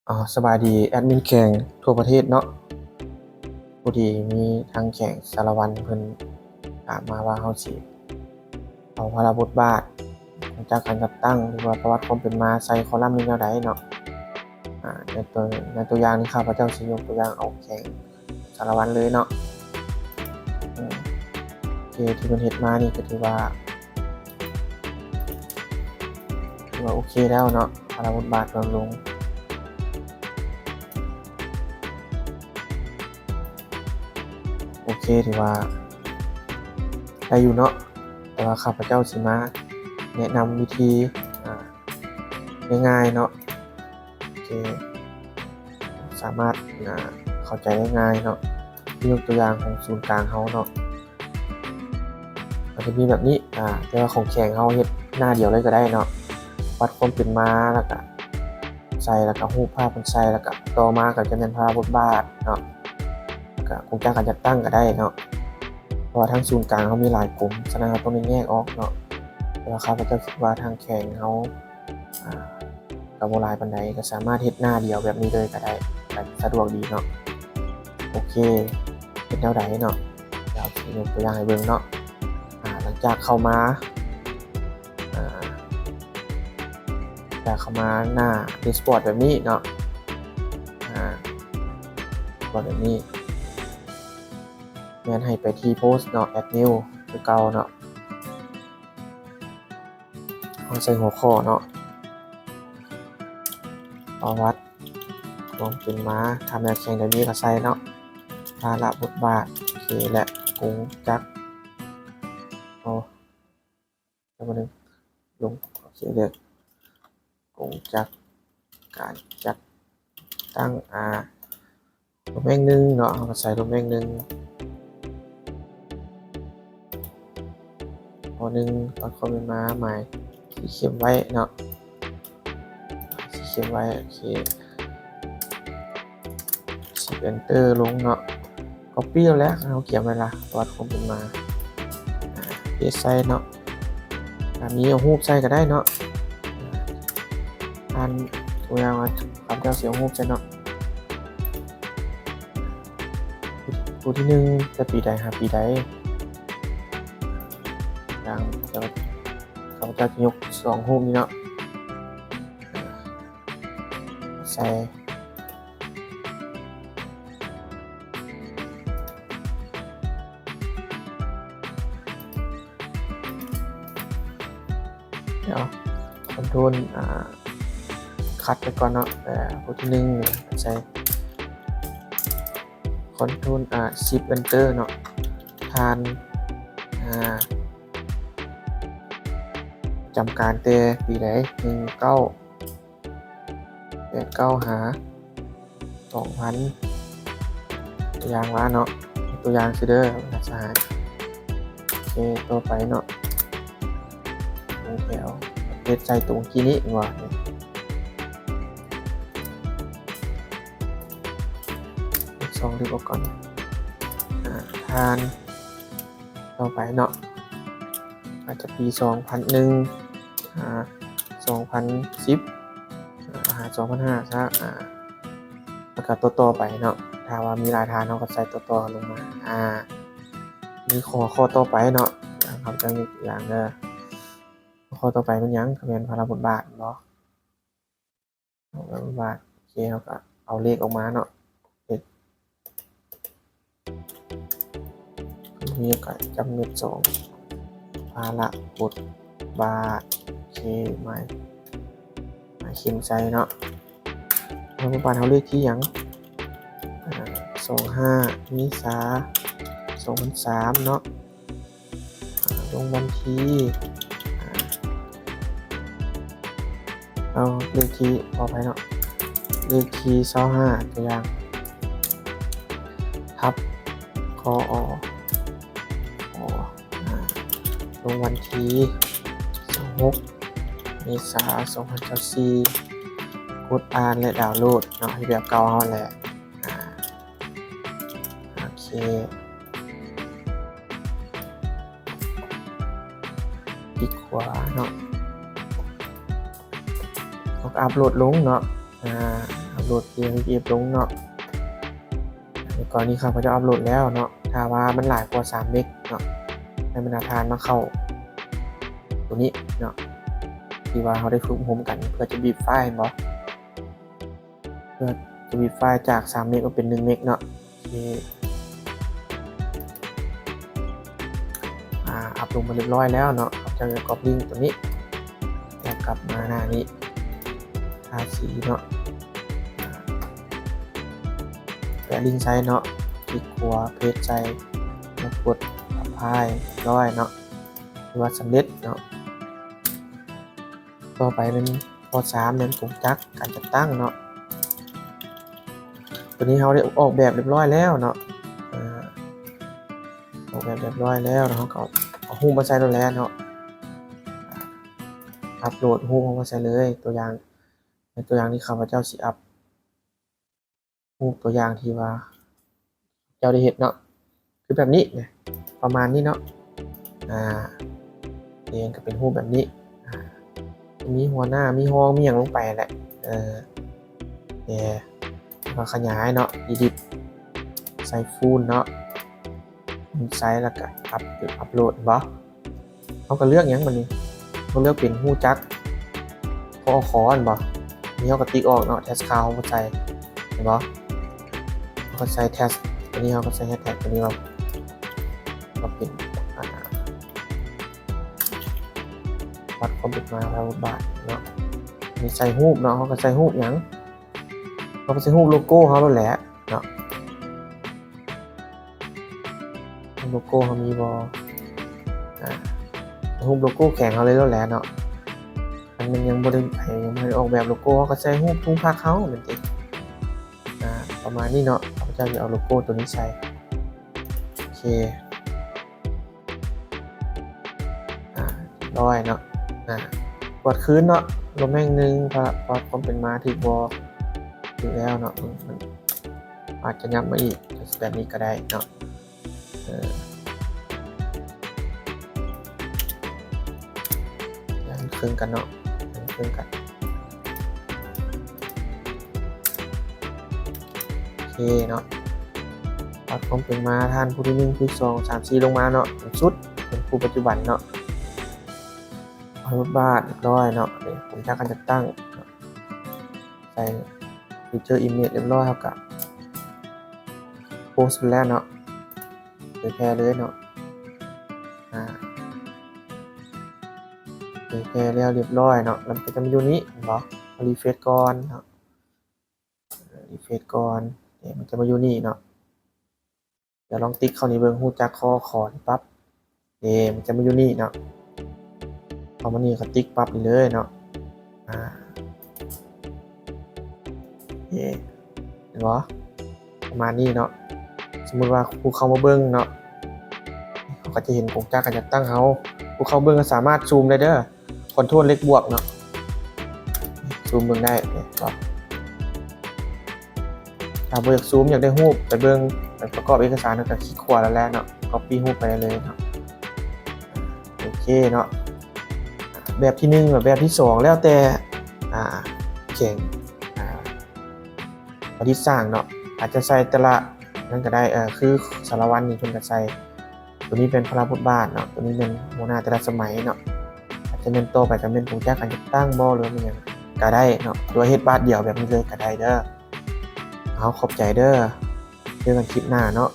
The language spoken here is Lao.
ອາ ສະບາຍດີແອດມິນແຂງທົ່ວປະເທດເນາະ. ພໍດີມີທາງແຂງສາລະວັນເພິ່ນຖາມມາວ່າເຮົາຊິເອົາພາລະບົດບາດຂອງຈາກການຈັດຕັ້ງ ຫຼືວ່າປະຫວັດຄວາມເປັນມາໃສ່ຄໍລັມນີ້ແນວໃດເນາະ. ອາ ໃນຕົວ ໃນຕົວຢ່າງນີ້ ຂ້າພະເຈົ້າຊິຍົກຕົວຢ່າງເອົາແຂງ ສາລະວັນເລີຍເນາະ. ເອີ ໂອເຄ ທີ່ເພິ່ນເຮັດມານີ້ກໍຖືວ່າ ຖືວ່າໂອເຄແລ້ວເນາະ ພາລະບົດບາດເພິ່ນລົງ ໂອເຄ ຖືວ່າໄດ້ຢູ່ເນາະ. ແຕ່ວ່າຂ້າພະເຈົ້າຊິມາແນະນຳວິທີ ອາ ງ່າຍໆເນາະ ທີ່ສາມາດ ອາ ເຂົ້າໃຈໄດ້ງ່າຍເນາະ. ຍົກຕົວຢ່າງຂອງສູນກາງເຮົາເນາະ ກໍຈະມີແບບນີ້ ອາ ແຕ່ວ່າຂອງແຂງເຮົາເຮັດໜ້າດຽວເລີຍກໍໄດ້ເນາະ ປະຫວັດຄວາມເປັນມາ ແລ້ວກະໃສ່ ແລ້ວກະຮູບພາບເພິ່ນໃສ່ ແລ້ວກະຕໍ່ມາກໍຈະແມ່ນພາລະບົດບາດເນາະ ແລ້ວກະໂຄງການຈັດຕັ້ງກໍໄດ້ເນາະ. ເພາະວ່າທາງສູນກາງເຮົາມີຫຼາຍກົມ ສະນັ້ນເຮົາຕ້ອງໄດ້ແຍກອອກເນາະ. ແຕ່ວ່າຂ້າພະເຈົ້າຄິດວ່າທາງແຂງເຮົາ ອາ ກໍບໍ່ຫຼາຍປານໃດ ກໍສາມາດເຮັດໜ້າດຽວແບບນີ້ເລີຍກໍໄດ້ ກໍສະດວກດີເນາະ. ໂອເຄ ເຮັດແນວໃດເນາະ ດຽວຊິຍົກຕົວຢ່າງໃຫ້ເບິ່ງເນາະ. ອາ ຫຼັງຈາກເຂົ້າມາ ອາ ຈາກເຂົ້າມາໜ້າແດັຊບອດແບບນີ້ເນາະ ອາ ແບບນີ້ ແມ່ນໃຫ້ໄປທີ່ໂພສເນາະ ແອັດນິວຄືເກົ່າເນາະ. ເຮົາໃສ່ຫົວຂໍ້ເນາະ ປະຫວັດຄວາມເປັນມາ ຖ້າແມ່ນແຂງໃດມີກໍໃສ່ເນາະ ພາລະບົດບາດ ໂອເຄ ແລະ ກົງຈັກ ໂອ້ ແລ້ວບາດນີ້ລົງ ໂອເຄ ເລືອກກົງຈັກການຈັດຕັ້ງ ອາ ໂດເມນໜຶ່ງເນາະ ເຮົາກໍໃສ່ໂດເມນໜຶ່ງ ຂໍ້ໜຶ່ງ ຕອນຄອມເມັນມາ ໝາຍສີເຂັ້ມໄວ້ເນາະ ສີເຂັ້ມໄວ້ ໂອເຄ ສິບ Enter ລົງເນາະ. Copy ເອົາແຫຼະ ເຮົາກຽມໄວ້ລະ ປະຫວັດຄວາມເປັນມາ ອາ ເພສໃສ່ເນາະ. ອາ ມີເອົາຮູບໃສ່ກໍໄດ້ເນາະ ອາ ທ່ານ ຕົວຢ່າງວ່າ ຂ້າພະເຈົ້າຊິເອົາຮູບໃສ່ເນາະ ຜູ້ທີໜຶ່ງແຕ່ປີໃດຫາປີໃດ ຢ່າງ ຂ້າພະເຈົ້າຈະຍົກສອງຮູບນີ້ເນາະ ໃສ່ ດຽວ ຄອນໂທຣນ ອາ ຄັດໄປກ່ອນເນາະ ແຕ່ຜູ້ທີໜຶ່ງໃສ່ ຄອນໂທຣນ ອາ ສິບ Enter ເນາະ ທ່ານ ອາ ປະຈຳການແຕ່ປີໃດ ໜຶ່ງເກົ້າ ແປດເກົ້າ ຫາ ສອງພັນ ຕົວຢ່າງວ່າເນາະ ຕົວຢ່າງຊື່ເດີ ສະຫາຍ. ໂອເຄ ຕໍ່ໄປເນາະ ຕົງແຖວ ເຮັດໃສ່ຕົງກີ້ນີ້ວ່າ ສອງ ເລກອອກກ່ອນ ອາ ທ່ານ ຕໍ່ໄປເນາະ ອາດຈະປີສອງພັນໜຶ່ງ ຫາ ສອງພັນສິບ ຫາ ສອງພັນຫ້າ ຊະ ອາ ແລ້ວກໍຕໍ່ໆໄປເນາະ ຖ້າວ່າມີຫຼາຍທ່ານ ເຮົາກໍໃສ່ຕໍ່ໆລົງມາ ອາ ມີຂໍ້ ຂໍ້ຕໍ່ໄປເນາະ ເຮົາຈະຍົກຕົວຢ່າງເດີ ຂໍ້ຕໍ່ໄປແມ່ນຫຍັງ? ກໍແມ່ນພາລະບົດບາດເນາະ ເອົາແບບວ່າ ໂອເຄ ເຮົາກໍເອົາເລກອອກມາເນາະ ເລກ ນີ້ກໍຈຳນວນສອງ ພາລະບົດບາດ ໂອເຄ ໝາຍ ໝາຍເຂັມໃສ່ເນາະ ພາລະບົດບາດເຮົາເລກທີຫຍັງ? ອາ ສອງຫ້າ ເມສາ ສອງພັນສາມເນາະ ອາ ລົງວັນທີ ອາ ເອົາເລກທີ ຂໍອະໄພເນາະ ເລກທີຊາວຫ້າ ຕົວຢ່າງ ທັບ ຄ ອ ອ ອ ອາ ລົງວັນທີຊາວຫົກ ເມສາ ສອງພັນຊາວສີ່ ກົດອ່ານ ແລະ ດາວໂຫຼດເນາະ ເຮັດແບບເກົ່າເຮົາແຫຼະ ອາ ໂອເຄ ຄລິກຂວາເນາະ ເຮົາກໍອັບໂຫຼດລົງເນາະ ອາ ເຮົ ໂຫຼດ ພີເອັນພີເອັຟ ລົງເນາະ. ໃນກໍລະນີຂ້າພະເຈົ້າອັບໂຫຼດແລ້ວເນາະ, ຖ້າວ່າມັນຫຼາຍກວ່າສາມເມັກເນາະ ໃຫ້ບັນດາທ່ານມາເຂົ້າໂຕນີ້ເນາະ ທີ່ວ່າເຮົາໄດ້ຝຶກອົບຮົມກັນ ເພື່ອຈະບີບໄຟລ໌ ເຫັນບໍ່? ເພື່ອຈະບີບໄຟລ໌ຈາກສາມເມັກມາເປັນໜຶ່ງເມັກເນາະ. ໂອເຄ ອາ ອັບລົງມາຮຽບຮ້ອຍແລ້ວເນາະ. ເຮົາຈະກອບລິ້ງໂຕນີ້ ແລ້ວກັບມາໜ້ານີ້ ທາສີເນາະ ແປະລິ້ງໃສ່ເນາະ, ຄລິກຂວາ ເພສໃສ່ ແລ້ວກົດອາພລາຍ ຮຽບຮ້ອຍເນາະ, ຖືວ່າສຳເລັດເນາະ. ຕໍ່ໄປແມ່ນຂໍ້ສາມ ແມ່ນກົງຈັກການຈັດຕັ້ງເນາະ. ໂຕນີ້ເຮົາໄດ້ອອກແບບຮຽບຮ້ອຍແລ້ວເນາະ, ອາ ອອກແບບຮຽບຮ້ອຍແລ້ວ ແລ້ວເຮົາກໍເອົາຮູບມາໃສ່ໂລດແຫຼະເນາະ. ອັບໂຫຼດຮູບເຮົາມາໃສ່ເລີຍ. ຕົວຢ່າງ ໃນຕົວຢ່າງນີ້ ຂ້າພະເຈົ້າຊິອັບຮູບຕົວຢ່າງທີ່ວ່າເຈົ້າໄດ້ເຮັດເນາະ, ຄືແບບນີ້ນະ ປະມານນີ້ເນາະ. ອາ ເອງກໍເປັນຮູບແບບນີ້ ອາ ມີຫົວໜ້າ ມີຮອງ ມີຫຍັງລົງໄປແຫຼະ. ເອີ ແຕ່ ແລ້ວກໍຂະຫຍາຍເນາະ, ອີດິດ ໃສ່ຟູນເນາະ, ໃສ່ແລ້ວກໍອັບ ອັບໂຫຼດ ເຫັນບໍ່? ເຮົາກໍເລືອກຫຍັງບັດນີ້? ເຮົາເລືອກເປັນຮູ້ຈັກ ຄ ຄ ແມ່ນບໍ່? ນີ້ເຮົາກໍຕິກອອກເນາະ, ແທັກຄາວເຮົາບໍ່ໃສ່ ເຫັນບໍ່? ເຮົາກໍໃສ່ແທັກ ຕົວນີ້ເຮົາກໍໃສ່ແຮັດແທັກຕົວນີ້ ວ່າ ວ່າເປັນ ອາ ວັດຄວາມເປັນມາ ແລ້ວບາດເນາະ. ນີ້ໃສ່ຮູບເນາະ, ເຮົາກໍໃສ່ຮູບຫຍັງ? ເຮົາກໍໃສ່ຮູບໂລໂກ້ເຮົາໂລດແຫຼະເນາະ. ໂລໂກ້ເຮົາມີບໍ່? ອາ ຮູບໂລໂກ້ແຂວງເຮົາເລີຍໂລດແຫຼະເນາະ. ຄັນມັນຍັງບໍ່ໄດ້ ໃຜຍັງບໍ່ໄດ້ອອກແບບໂລໂກ້ ເຮົາກໍໃສ່ຮູບທຸງພັກເຮົາແມ່ນຕິ. ອາ ປະມານນີ້ເນາະ, ຂ້າພະເຈົ້າຊິເອົາໂລໂກ້ຕົວນີ້ໃສ່. ໂອເຄ ອາ ຮຽບຮ້ອຍເນາະ. ອາ ກວດຄືນເນາະ, ລົມແຮງໜຶ່ງ ປະ ປະຫວັດຄວາມເປັນມາຖືກບໍ່? ຖືກແລ້ວເນາະ. ມັນ ມັນອາດຈະຫຍັບມາອີກ ແບບນີ້ກໍໄດ້ເນາະ. ເອີ ຢ່າໃຫ້ມັນເຄິ່ງກັນເນາະ, ຢ່າໃຫ້ມັນເຄິ່ງກັນ. ໂອເຄເນາະ, ປະຫວັດຄວາມເປັນມາ ທ່ານຜູ້ທີໜຶ່ງ ຜູ້ທີສອງ ສາມ ສີ່ ລົງມາເນາະ, ເປັນຊຸດ ເປັນຜູ້ປັດຈຸບັນເນາະ. ເອົາລົດບາດຮຽບຮ້ອຍເນາະ, ນີ້ຜົນຈາກການຈັດຕັ້ງເນາະ, ໃສ່ feature image ຮຽບຮ້ອຍ ເຮົາກະໂພສໄປແລ້ວເນາະ, ເຜີຍແຜ່ເລີຍເນາະ. ອາ ເຜີຍແຜ່ແລ້ວຮຽບຮ້ອຍເນາະ, ແລ້ວມັນກໍຈະມາຢູ່ນີ້ ເຫັນບໍ່? ເຮົາ refresh ກ່ອນເນາະ, refresh ກ່ອນ, ນີ້ມັນຈະມາຢູ່ນີ້ເນາະ. ດຽວລອງຕິກເຂົ້ານີ້ເບິ່ງ, ຮູ້ຈັກ ຄ ຄ ນີ້ປັບ ເອີ ມັນຈະມາຢູ່ນີ້ເນາະ. ເຂົ້າມານີ້ກໍຕິກປັບນີ້ເລີຍເນາະ. ອາ ເອີ ເຫັນບໍ່? ປະມານນີ້ເນາະ. ສົມມຸດວ່າຜູ້ເຂົ້າມາເບິ່ງເນາະ, ເຂົາກໍຈະເຫັນກົງຈັກການຈັດຕັ້ງເຮົາ. ຜູ້ເຂົ້າເບິ່ງກໍສາມາດຊູມໄດ້ເດີ. ຄອນໂທຣເລກບວກເນາະ, ຊູມເບິ່ງໄດ້ເນາະ. ຖ້າບໍ່ຢາກຊູມ ຢາກໄດ້ຮູບໄປເບິ່ງ ໄປປະກອບເອກະສານ ກໍຄລິກຂວາແລ້ວແຫຼະເນາະ, ກັອບປີ້ຮູບໄປໄດ້ເລີຍເນາະ. ໂອເຄເນາະ, ແບບທີໜຶ່ງ ແບບທີສອງ ແລ້ວແຕ່ ອາ ແຂວງ ອາ ປະດິດສ້າງເນາະ, ອາດຈະໃສ່ແຕ່ລະນັ້ນກໍໄດ້. ເອີ ຄືສາລະວັນນີ້ເພິ່ນກໍໃສ່ ຕົວນີ້ເປັນພາລະບົດບາດເນາະ, ຕົວນີ້ແມ່ນຫົວໜ້າແຕ່ລະສະໄໝເນາະ. ອາດຈະແມ່ນຕໍ່ໄປກໍແມ່ນກົງຈັກການຈັດຕັ້ງບໍ ຫຼືວ່າແມ່ນຫຍັງກໍໄດ້ເນາະ, ຫຼືວ່າເຮັດບາດດຽວແບບນີ້ເລີຍກໍໄດ້ເດີ. ເອົາ ຂອບໃຈເດີ, ເຈີກັນຄລິບໜ້າເນາະ.